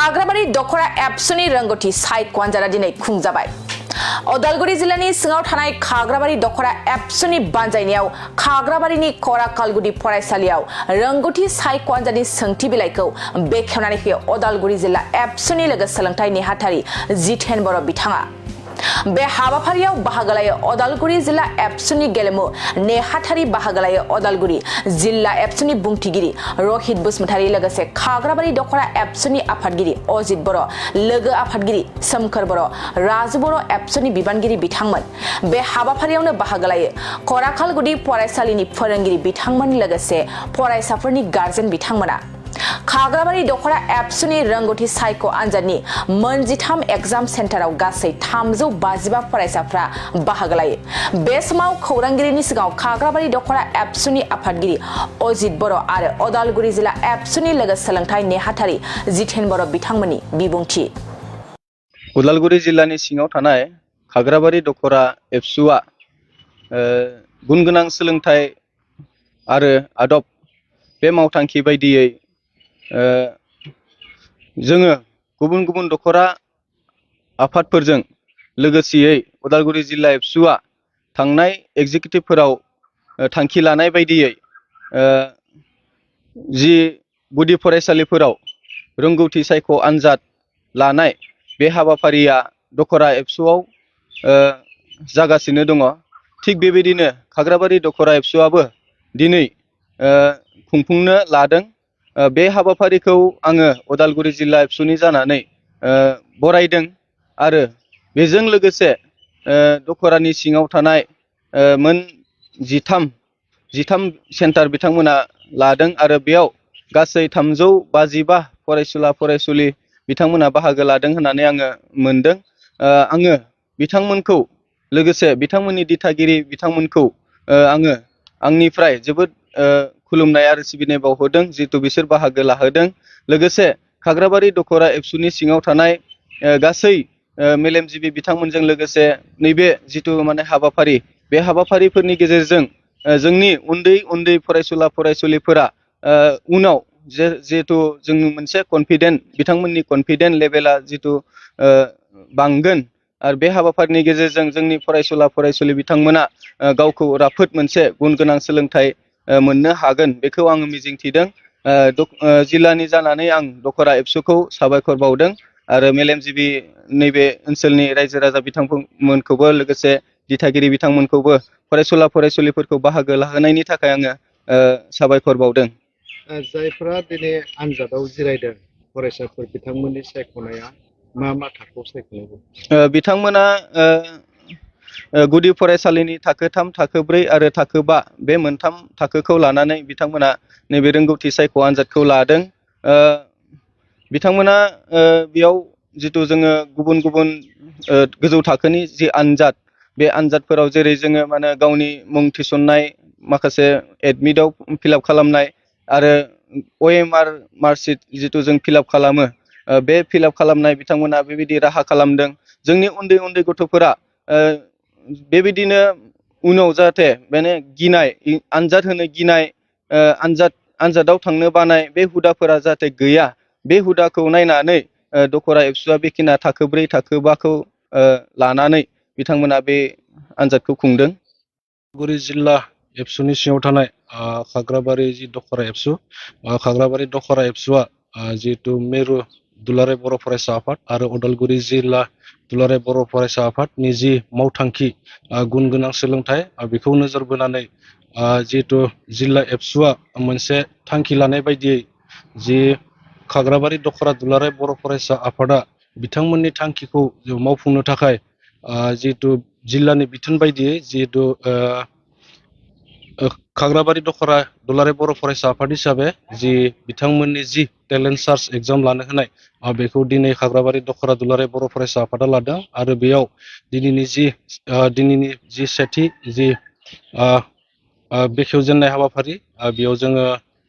खाग्राबारि दखरा एबसुनि रोंगौथि सायख' आनजादा दिनै खुंजाबाय। अदालगुरि जिल्लानि सिङाव थानाय खाग्राबारि दखरा एबसुनि बानजायनायाव खाग्राबारिनि कराकालगुदि फरायसालियाव रोंगौथि सायख' आनजादनि सोंथि बिलाइखौ बेखेवनानै होयो अदालगुरि जिल्ला एबसुनि लोगो सोलोंथाइ नेहाथारि जितेन बर' बिथाङा। बे हाबाफारियाव बाहागो लायो अदालगुरि जिल्ला एबसुनि गेलेमु नेहाथारि बाहागो लायो अदालगुरि जिल्ला एबसुनि बुंथिगिरि रहित बसुमतारी लोगोसे खाग्राबारि दखरा एबसुनि आफादगिरि अजित बर' लोगो आफादगिरि सोमखोर बर' राजु बर' एबसुनि बिबानगिरि बिथांमोन। बे हाबाफारियावनो बाहागो लायो कराकालगुदि फरायसालिनि फोरोंगिरि बिथांमोन लोगोसे फरायसाफोरनि गार्जेन बिथांमोना। खाग्राबारि दखरा एबसुनि रोंगौथि सायख' आनजादनि मोनजिथाम एग्जाम सेन्टाराव गासै 355 फरायसाफ्रा बाहागो लायो। बे समाव खौरांगिरिनि सिगाङाव खाग्राबारि दखरा एबसुनि आफादगिरि अजित बर' आरो अदालगुरि जिल्ला एबसुनि लोगो सोलोंथाइ नेहाथारि जितेन बर' बिथांमोननि बिबुंथि। उदालगुरि जिल्लानि सिङाव थानाय खाग्राबारि दखरा एबसुआ गुनगोनां सोलोंथाइ आरो आदब बे मावथांखि बायदियै जोङो गुबुन गुबुन दखरा आफादफोरजों लोगोसेयै उदालगुरि जिल्ला एबसुआ थांनाय एग्जिकिउटिभफोराव थांखि लानाय बायदियै जि गुदि फरायसालिफोराव रोंगौथि सायख' आनजाद लानाय बे हाबाफारिया दखरा एबसुआव जागासिनो दङ। थिग बेबायदिनो खाग्राबारि दखरा एबसुआबो दिनै खुंफुंनो लादों। बे हाबाफारिखौ आङो उदालगुरि जिल्ला एबसुनि जानानै बरायदों आरो बेजों लोगोसे दखरानि सिङाव थानाय मोन जिथाम सेन्टार बिथांमोना लादों आरो बेयाव गासै 355 फरायसुला फरायसुलि बिथांमोना बाहागो लादों होननानै आङो मोनदों। आङो बिथांमोनखौ लोगोसे बिथांमोननि दिथागिरि बिथांमोनखौ आङो आंनिफ्राय जोबोद खुलुमनाय आरो सिबिनाय बावहरदों जिहेतु बिसोर बाहागो लाहोदों। लोगोसे खाग्राबारि दखरा एबसुनि सिङाव थानाय गासै मेलेमजिबि बिथांमोनजों लोगोसे नैबे जिथु हाबाफारि बे हाबाफारिफोरनि गेजेरजों जोंनि उन्दै फरायसुला फरायसुलिफोरा उनाव जिहेतु जों मोनसे कन्फिडेन्ट बिथांमोननि कन्फिडेन्ट लेभेला जितु बांगोन आरो बे हाबाफारिनि गेजेरजों जोंनि फरायसुला फरायसुलि बिथांमोना गावखौ राफोद मोनसे गुन गोनां सोलोंथाइ मोननो हागोन बेखौ आङो मिजिंथिदों। जिल्लानि जानानै आं दखरा एबसुखौ साबायखर बावदों आरो मेलेमजिबि नैबे ओनसोलनि रायजो राजा बिथांमोनखौबो लोगोसे दिथागिरि बिथांमोनखौबो फरायसुला फरायसुलिफोरखौ बाहागो लाहोनायनि थाखाय आङो साबायखर बावदों। जायफोरा दिनै आनजादाव जिरायदों फरायसाफोर बिथांमोननि सायख'नाया मा थाखोआव सायख'नाय? बिथांमोना गुदि फरायसालिनि थाखो 3, थाखो 4 आरो थाखो 5 बे मोनथाम थाखोखौ लानानै बिथांमोना नैबे रोंगौथि सायख' आनजादखौ लादों। बिथांमोना बेयाव जितु जोङो गुबुन गुबुन गोजौ थाखोनि जि आनजाद बे आनजादफोराव जेरै जोङो गावनि मुं थिसननाय माखासे एडमिटआव फिलआप खालामनाय आरो OMR मार्कशिट जितु जों फिलआप खालामो बे फिलआप खालामनाय बिथांमोना बेबायदि राहा खालामदों। जोंनि उन्दै गथ'फोरा बेबायदिनो उनाव जाहाथे गिनाय आनजाद होनो गिनाय आनजादाव थांनो बानाय बे हुदाफोरा जाहाथे गैया बे हुदाखौ नायनानै दखरा एबसुआ बेखिना थाखो 4 थाखो 5खौ लानानै बिथांमोना बे आनजादखौ खुंदों। उदालगुरि जिल्ला एबसुनि सिङाव थानाय खाग्राबारि जि दखरा एबसु खाग्राबारि दखरा एबसुआ जिहेतु मेरु दुलाराय बर' फरायसा आफाद आरो उदालगुरि जिल्ला दुलाराय बर' फरायसा आफादनि जि मावथांखि गुन गोनां सोलोंथाइ बेखौ नोजोर बोनानै जिहेतु जिल्ला एबसुआ मोनसे थांखि लानाय बायदियै जि खाग्राबारि दखरा दुलाराय बर' फरायसा आफादा बिथांमोननि थांखिखौ मावफुंनो थाखाय जिहेतु जिल्लानि बिथोन बायदियै जिहेतु खाग्राबारि दखरा दुलाराय बर' फरायसा आफाद हिसाबै जि बिथांमोननि जि टेलेन्ट सार्च एग्जाम लानो होनाय बेखौ दिनै खाग्राबारि दखरा दुलाराय बर' फरायसा आफादा लादों आरो बेयाव दिनैनि जि सेथि जि बेखेवजेननाय हाबाफारि बेयाव जोङो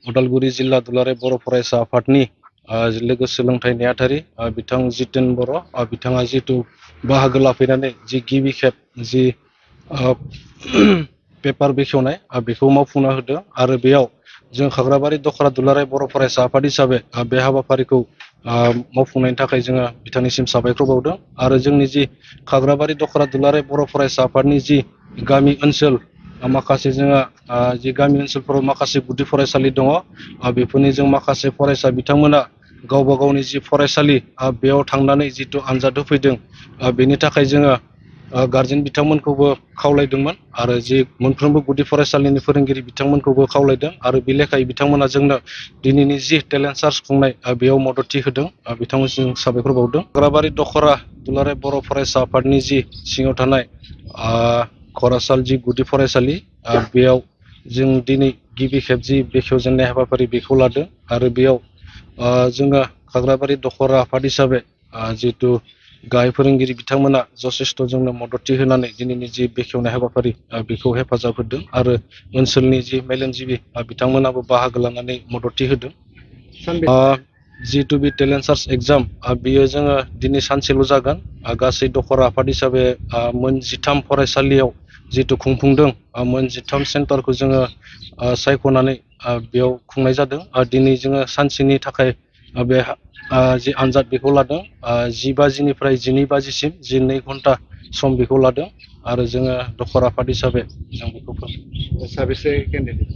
उदालगुरि जिल्ला दुलाराय बर' फरायसा आफादनि लोगो सोलोंथाइ नेहाथारि बिथां जितेन बर' बिथाङा जिहेतु बाहागो लाफैनानै जि गिबि खेब जि पेपार बेखेवनाय बेखौ मावफुंना होदों आरो बेयाव जों खाग्राबारि दखरा दुलाराय बर' फरायसा आफाद हिसाबै बे हाबाफारिखौ मावफुंनायनि थाखाय जोङो बिथांनिसिम साबायखर बावदों आरो जोंनि जि खाग्राबारि दखरा दुलाराय बर' फरायसा आफादनि जि गामि ओनसोल माखासे जोङो जि गामि ओनसोलफोराव माखासे गुदि फरायसालि दङ बेफोरनि जों माखासे फरायसा बिथांमोना गावबा गावनि जि फरायसालि बेयाव थांनानै जिथु आनजाद होफैदों बेनि थाखाय जोङो गारजेन बिथांमोनखौबो खावलायदोंमोन आरो जि मोनफ्रोमबो गुदि फरायसालिनि फोरोंगिरि बिथांमोनखौबो खावलायदों आरो बे लेखायै बिथांमोना जोंनो दिनैनि जि टेलेन्ट सार्च खुंनाय बेयाव मददथि होदों बिथांमोनसिम साबायखर बावदों खाग्राबारि दखरा दुलाराय बर' फरायसा आफादनि जि सिङाव थानाय खरासाल जि गुदि फरायसालि बेयाव जों दिनै गिबि खेब जि बेखेवजेननाय हाबाफारि बेखौ लादों आरो बेयाव जोङो खाग्राबारि दखरा आफाद हिसाबै जिहेतु गाहाय फोरोंगिरि बिथांमोना जथेस्थ' जोंनो मददथि होनानै दिनैनि जि बेखेवनाय हाबाफारि बेखौ हेफाजाब होदों आरो ओनसोलनि जि मेलेमजिबि बिथांमोनाबो बाहागो लानानै मददथि होदों जिहेतु बे टेलेन्ट सार्च एग्जाम बियो जोङो दिनै सानसेल' जागोन गासै दखरा आफाद हिसाबै मोन 13 फरायसालियाव जिहेतु खुंफुंदों मोन 13 सेन्टारखौ जोङो सायख'नानै बेयाव खुंनाय जादों दिनै जोङो सानसेनि थाखाय बे जि आनजाद बेखौ लादों 10 बाजिनिफ्राय 12 बाजिसिम 2 घन्टा सम बेखौ लादों आरो जोङो दखरा आफाद हिसाबै जों बेखौ साबेसे केन्डिडेट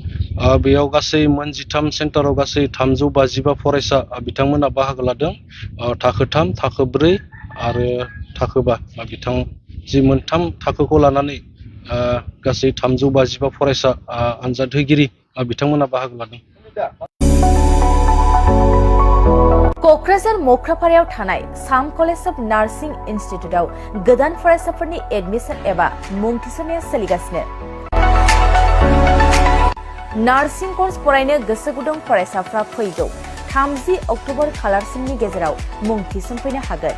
बेयाव गासै मोन 13 सेन्टाराव गासै 355 फरायसा बिथांमोना बाहागो लादों थाखो 3 थाखो 4 आरो थाखो 5 बिथां जि मोनथाम थाखोखौ लानानै गासै 355 फरायसा आनजाद होगिरि बिथांमोना बाहागो लादों क'क्राझार मख्रापारायाव थानाय साम कलेज अफ नार्सिं इन्स्टिट्यूटआव गोदान फरायसाफोरनि एडमिशन एबा मुं थिसननाया सोलिगासिनो नार्सिं कर्स फरायनो गोसो गुदुं फरायसाफ्रा फैगौ 30 अक्ट'बर खालारसिमनि गेजेराव मुं थिसनफैनो हागोन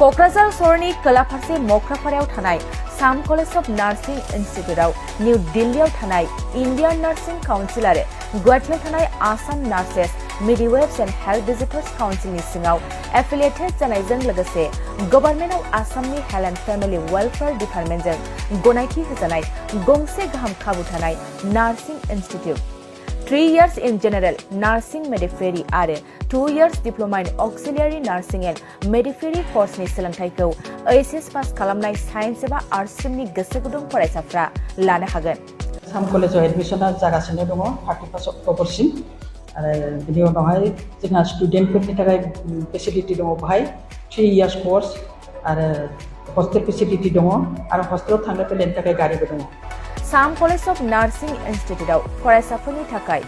क'क्राझार सहरनि खोला फारसे मख्रापारायाव थानाय साम कलेज अफ नार्सिं इन्स्टिट्यूटआव निउ दिल्लीआव थानाय इन्डियान नार्सिं काउन्सिल आरो गुवाहाटीआव थानाय Assam Nurses Midwives and Health Visitors काउन्सिलनि सिङाव एफिलिएटेड जानायजों लोगोसे गभर्नमेन्ट अफ आसामनि हेल्थ एन्ड फेमिलि वेलफेयार डिपार्टमेन्टजों गनायथि होजानाय गंसे गाहाम खाबु थानाय nursing institute 3 years in general nursing midwifery आरो 2 years diploma in auxiliary nursing and midwifery कर्सनि सोलोंथाइखौ HS पास खालामनाय साइन्स एबा आर्ट्स स्ट्रिमनि गोसो गुदुं फरायसाफ्रा लानो हागोन साम कलेजाव एडमिशना जागासिनो दङ 31 अक्ट'बरसिम आरो बिनि उनावहाय जोंहा स्टुडेन्टफोरनि थाखाय फेसिलिटि दङ बेहाय 3 years कर्स आरो हस्टेल फेसिलिटि दङ आरो हस्टेलाव थांनो फैनायनि थाखाय गारिबो दङ साम कलेज अफ नार्सिं इन्स्टिट्यूटआव फरायसाफोरनि थाखाय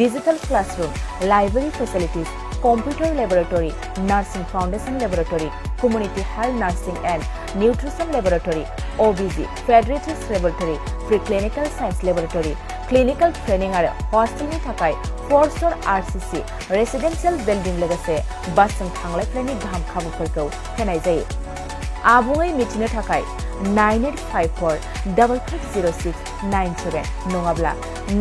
digital classroom library facilities computer laboratory nursing foundation laboratory community health nursing and nutrition laboratory OBG paediatrics laboratory pre clinical science laboratory clinical training आरो हस्टेलनि थाखाय 4-star RCC रेसिडेंशियल बिल्डिं लोगोसे बासजों थांलाय फैलायनि गाहाम खाबुफोरखौ होनाय जायो आबुङै मिथिनो थाखाय 9854-550697 नङाब्ला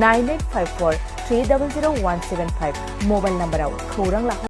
9854-300175 मबाइल नम्बराव खौरां लाहर